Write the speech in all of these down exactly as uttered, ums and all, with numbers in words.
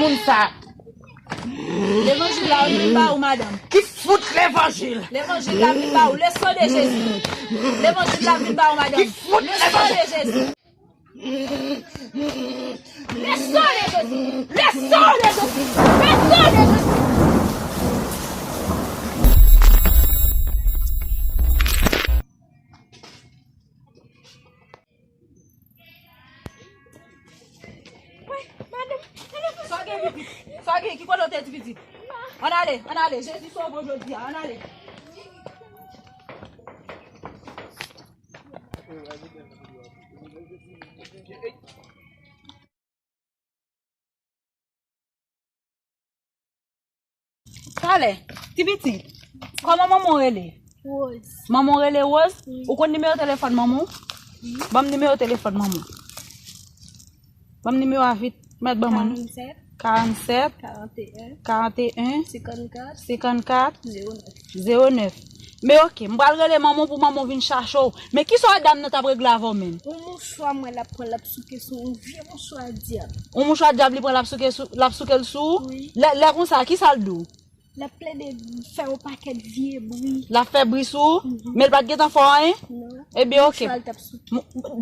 Moun sa. Levanjil la vin ba ou, madanm. Ki fout levanjil? Levanjil la vin ba ou. Le sang de Jésus. Levanjil la vin ba ou, madanm. Ki fout levanjil? Le sang de Jésus. Le sang de Jésus. Le sang de Jésus. Le sang de Jésus. Wi, madanm. Sa w gen, pitit? Sa w gen? Ki kote w te, ti pitit? Ann ale, ann ale. Jezi sove w jodi a. Ann ale. Talè, ti pitit, kòman manman w rele? Rose. Manman w rele Rose? Wi. Ou konn nimewo telefòn manman w? Wi. Ban m nimewo telefòn manman w. Ban m nimewo a vit. Mèt ban mwen. Karannsèt. Karannsèt. Karanteyen. Karanteyen. Senkannkat. Senkannkat. Zewo nèf. Zewo nèf. Men oke, m pral rele manman w pou manman w vin chache w. Men kisa dam nan t ap regle avè w menm? Yon mouchwa mwen l ap pran, l ap souke sou yon vye mouchwa dyab. Yon mouchwa dyab li pran, l ap souke sou, l ap souke l sou ou? Wi. Lè, lè konsa, kisa l di w? L ap plede fè yon pakèt vye bri. L ap fè bri sou ou? Mhm. Men l pa t gentan fè w anyen? Non. Ebyen, oke. Mouchwa l t ap souke.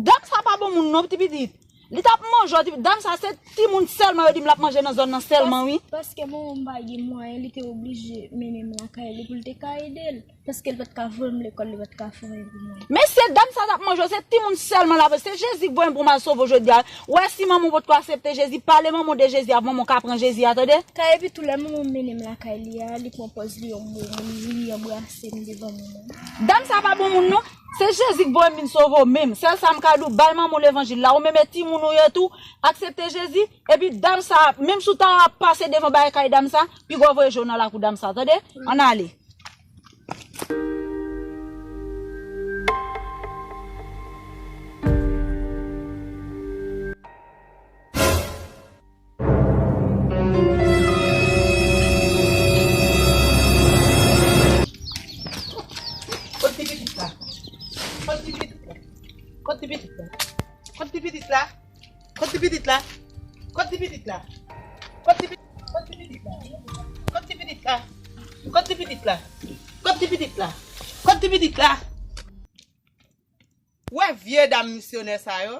Dam sa pa bon moun non, ti pitit. Li t ap manje w, ti, dam sa se timoun sèlman yo di m l ap manje nan zòn nan sèlman, wi. Pas-, paske manman m pa gen mwayen, li te oblije mennen m lakay li pou l te ka ede l. Paske l pa t ka voye m lekòl, li pa t ka fè anyen pou mwen. Mesye, dam sa t ap manje w, se timoun sèlman l ap, se Jezi k voye m pou m al sove w jodi a. W wè si manman w potko aksepte Jezi, pale manman w de Jezi a, manman w ka pran Jezi a, tande? Ka epi tou lè manman m mennen m lakay li a, li pran pòz li yon bon moun, li anbrase m devan manman m. Dam sa pa bon moun non. Se Jezi k voye m vin sove w menm. Sèl sa m ka di w, bay manman w levanjil la. Ou menm e timoun ou ye tou, aksepte Jezi. Epi dam sa, menm si w ta ap pase devan bagay kay dam sa, piga w voye je w nan lakou dam sa, tande? Ann ale. Kot ti pitit la? Kot ti pitit la? Kot ti pitit la? Kot ti pitit la? Kot ti pitit la? Kot ti pitit la? Kot ti pitit la? Kot ti pitit la? Kot ti pitit la? Kot ti pitit la? Ou wè vye dam misyonè sa yo?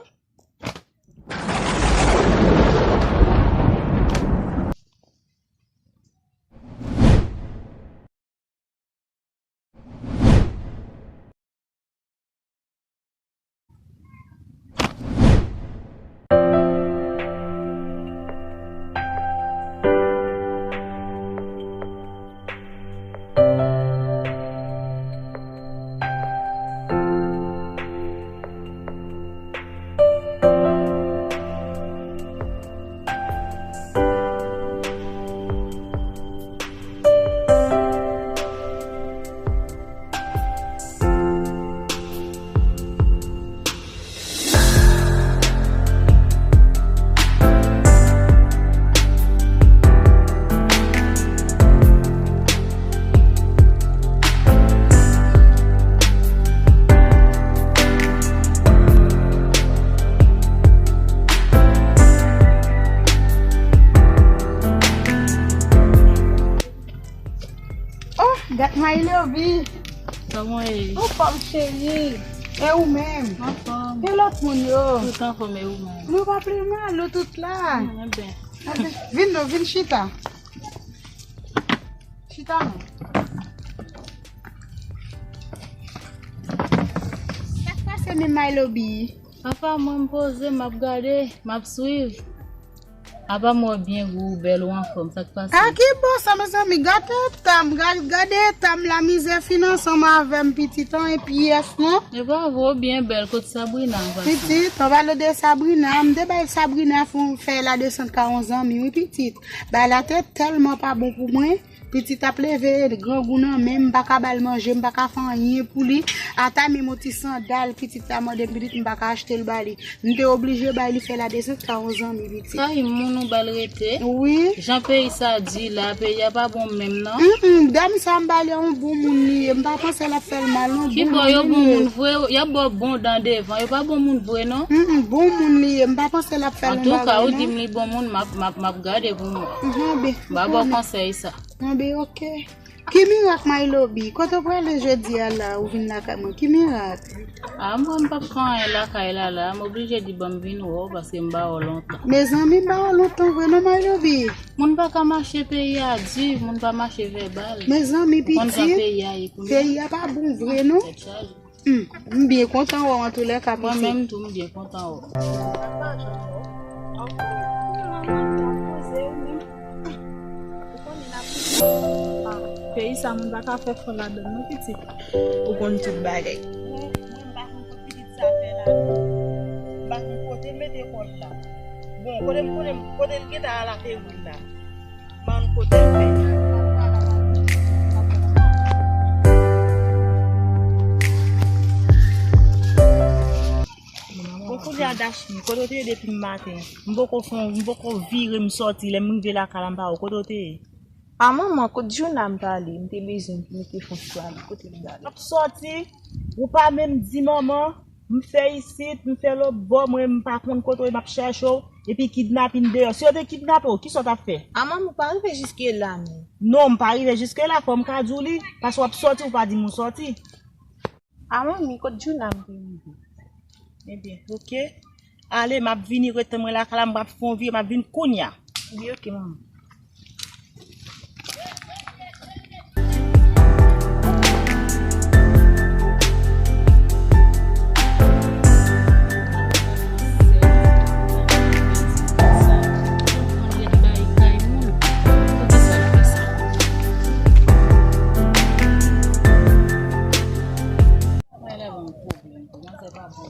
Oh, dat my lovey. Kòman w ye? Anfòm cheri. E ou menm? Anfòm. E lòt moun yo? Tout anfòm, e ou menm? Nou pa plenyen, nou tout la. Hmm, e byen. Vin non, vin chita. Chita non. Sa k pase menm my lovey? Anfòm, mwen m poze, m ap gade, m ap swiv. Apa m wè w byen gou, ou bèl, ou anfòm, sa k pase? A ki bò sa, mezanmi? Gade eta m, ga-, gade eta m, lamizè fin ansanm avè m, pitit, an, e pyès, non? E pa vre, ou byen bèl, kot Sabrina an pase? Pitit, an pale de Sabrina, m te bay Sabrina fè, fè ladesant ka yon zanmi, wi, pitit. Bagay la te tèlman pa bon pou mwen, Pitit ap leve, grangou nan men m, m pa ka ba l manje, m pa ka fè anyen pou li. Ata menm yon ti sandal, pitit la mande m, pitit m pa ka achte l ba li. M te oblije bay li fè ladesant ka yon zanmi pitit. Kay moun ou ba l rete? Wi. Jan peyi sa di la, peyi a pa bon menm non. Mm, mm, dam sa m ba li a yon bon moun li ye. M pa panse l ap fè l mal non. Ki bò yo bon moun vre? Y ap ba w bon dan devan. Yo pa bon moun vre non. Mm, mm, bon moun li ye. M pa panse l ap fè l yon bagay non. Antouka, ou di m li bon moun, m ap, m ap, m ap gade pou mwen. M ba ba w konsèy sa. Anben, oke. Ki mirak, Myloby? Kote w prale jodi a la, ou vin lakay mwen? Ki mirak? A, mwen, m p ap fè anyen lakay la la. M oblije di ban m vin wè w paske m ba w lontan. Mezanmi, m ba w lontan vre non, Myloby. Moun pa ka mache, peyi a di, moun pa mache vèbal. Mezanmi, pitit, peyi a pa bon vre non. Tèt chaje. Hmm, m byen kontan wè w antoulèka, pitit. Mwen menm tou, m byen kontan wè w. Peyi sa, moun pa ka fè fò ladann non, pitit. Ou konn tout bagay. Mwen, mwen, m pa konn kot pitit sa fè la. M pa konn kote l mete kò l la. Bon, kote m konnen, kote l gentan al a Peril la. Bann kote m fè. Bon, kounye a, Dashmi, kote w te ye depi maten? M poko fon, m poko vire m sòti, lè m rive lakay la, m pa wè w. Kote w te ye? A manman, kot Djouna m t ale? M te bezwen m te fon ti ale. Kote m t ale? M ap sòti, ou pa menm di manman. M fè isit, m fè lòt bò, mwen m pa konn kote w ye, m ap chèche w, epi kidnapin deyò. Si yo te kidnape w, kisa w t ap fè? A manmi, ou pa rive jiske la non. Non, m pa rive jiske la, fò m ka di w li, paske w ap sòti, ou pa di m ou sòti. A manmi, kot Djouna m te rive? Ebyen, oke. Ale, m ap vini, ret tann mwen lakay la, m ap fè yon vire, m ap vin kounya. Ebyen, oke, manmi.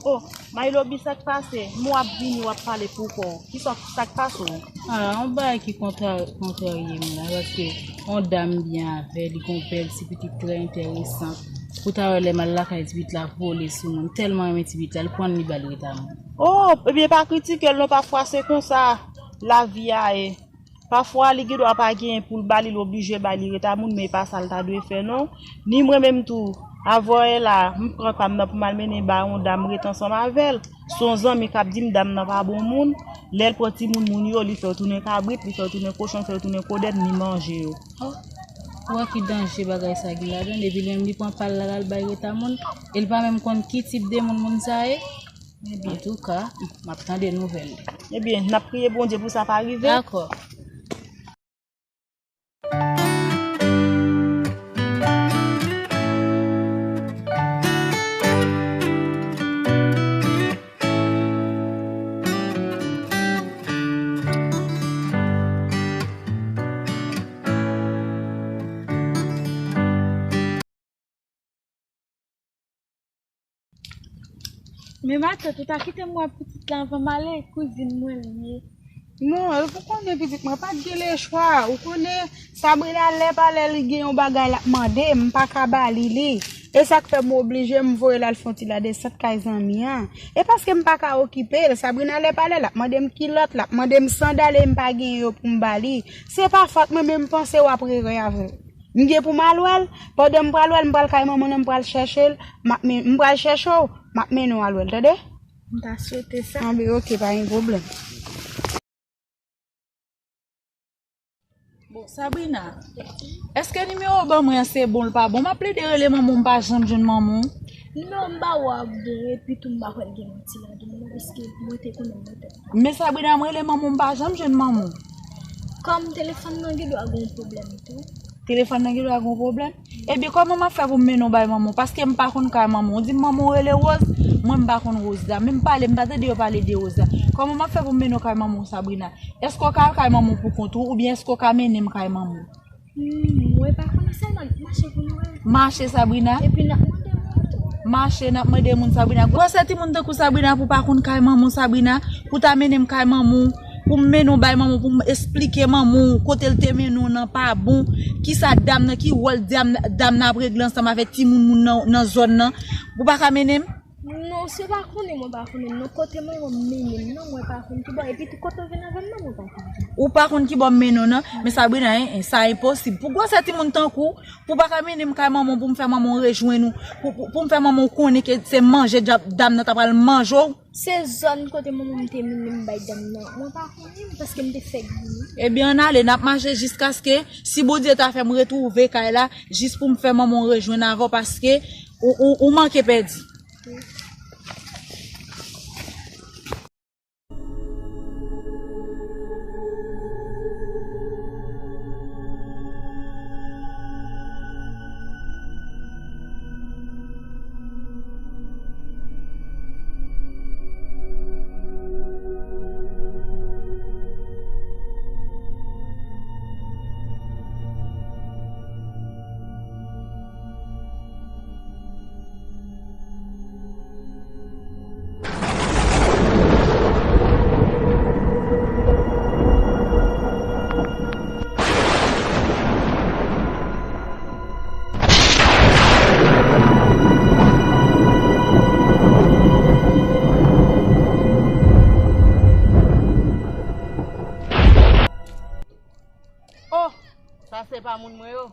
Oh, Myloby, sa k pase? M wè w ap vini, w ap pale pou kò w. Kisa, sa k pase w? A, yon bagay ki kontra-, kontrarye m la, paske yon dam m byen avè, li gon bèl ti pitit trè enteresan. Pou talè lè m al lakay ti pitit la vole sou mwen. M tèlman renmen ti pitit la, li pran li ba l ret a mwen. Oh, ebyen pa kritike l non, pafwa se konsa lavi a ye. Pafwa, li gendwa pa genyen pou l ba li, l oblije ba li ret a moun, men e pa sa l ta dwe fè non. Ni mwen menm tou, avè w la, m pran pa m nan pou m al mennen ba yon dam ret ansanm avè l. Se yon zanmi k ap di m dam nan pa bon moun. Lè l pran timoun moun yo, li fè yo tounen kabrit, li fè yo tounen kochon, li fè yo tounen kodèt, ni manje yo. Ou wè ki danje bagay sa gen ladan l, epi li menm li pran pa l la, l al bay ret a moun, e l pa menm konn ki tip de moun moun sa ye. Antouka, m ap tande nouvèl li. Ebyen, n ap priye Bondye pou sa pa rive. Dakò. Men matant, ou ta kite m wè pitit la anvan m ale, kouzin mwen li ye. Non, ou konnen pitit mwen pa t gen lechwa. Ou konnen Sabrina lè pa lè li gen yon bagay l ap mande m, m pa ka ba li li. E sa k fè m oblije m voye l al fè yon ti ladesant kay zanmi an. E paske m pa ka okipe l, Sabrina lè pa lè l ap mande m kilòt, l ap mande m sandal e m pa gen yo pou m ba li. Se pa fòt mwen, men m panse w ap rere avè l. M gen pou m al wè l. Pandan m pral wè l, m pral kay manman l, m pral chèche l. M ap men-, m pral chèche w. M ap mennen w al wè l, tande? M ta swete sa. Anben, oke, pa gen pwoblèm. Bon, Sabrina, èske nimewo w ban mwen an se bon, l pa bon? M ap plede rele manman w, m pa janm jwenn manman w. Nimewo m ba ou a ap bon, epi tou m pa kwè l gen manti ladan l non, paske mwen te konnen l nan tèt mwen. Men Sabrina, m rele manman w, m pa janm jwenn manman w. Kòm telefòn nan gendwa gen yon pwoblèm tou. Telefòn nan gendwa gen yon pwoblèm? Ebyen, kòman m ap fè pou m mennen w bay manman w? Paske m pa konn kay manman w. Ou di m manman w rele Rose, mwen m pa konn Rose la. Menm pale, m pa tande yo pale de Rose la. Kòman m ap fè pou m mennen w kay manman w, Sabrina? Èske w ka al kay manman w pou kont ou, oubyen èske w ka mennen m kay manman w? Hmm, mwen pa konnen sèlman mache pou nou wè. Mache, Sabrina. Epi n ap mande moun tou. Mache, n ap mande moun, Sabrina. Gwosè timoun tankou Sabrina pou pa konn kay manman w, Sabrina, pou ta mennen m kay manman w. Pou m mennen w bay manman w, pou m esplike manman w kote l te mennen w nan pa bon, kisa dam nan, ki wòl dam, dam nan ap regle ansanm avèk timoun moun nan, nan zòn nan. Ou pa ka mennen m? Non, se pa konnen mwen pa konnen non. Kote manman m mennen m nan, mwen pa konn ki bò. Epi tou kote w vin avè m nan, mwen pa konn. Ou pa konn ki bò m mennen w nan, men Sabrina, en, en, sa enposib. Pou gwosè timoun tankou w, pou w pa ka mennen m kay manman w, pou m fè manman w rejwenn ou, pou, pou, pou m fè manman w konnen ke se manje djab, dam nan ta pral manje w. Se zòn kote manman m te mennen m bay dam nan. Mwen pa konnen, paske m te fèk vini. Ebyen, ann ale, n ap mache jiskaske, si Bondye ta fè m retwouve kay la, jis pou m fè manman w rejwenn avè w, paske ou, ou, ou manke pèdi. Oh, sa se pa moun mwen yo.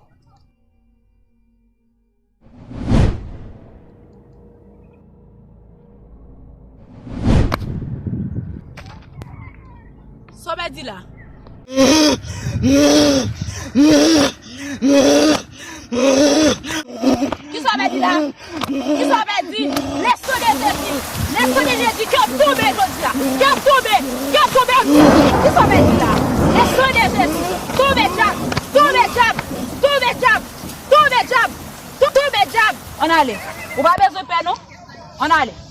Sa w pèdi la? Kisa w pèdi la? Kisa w pèdi? Le sang de Jésus! Le sang de Jésus! Kè w tonbe jodi a! Kè w tonbe! Kè w tonbe! Kisa w pèdi la? Le sang de Jésus! Tonbe dyab! Tonbe dyab! Tonbe dyab! Tonbe dyab! Tonbe dyab! Ann ale! Ou pa bezwen pè non! Ann ale!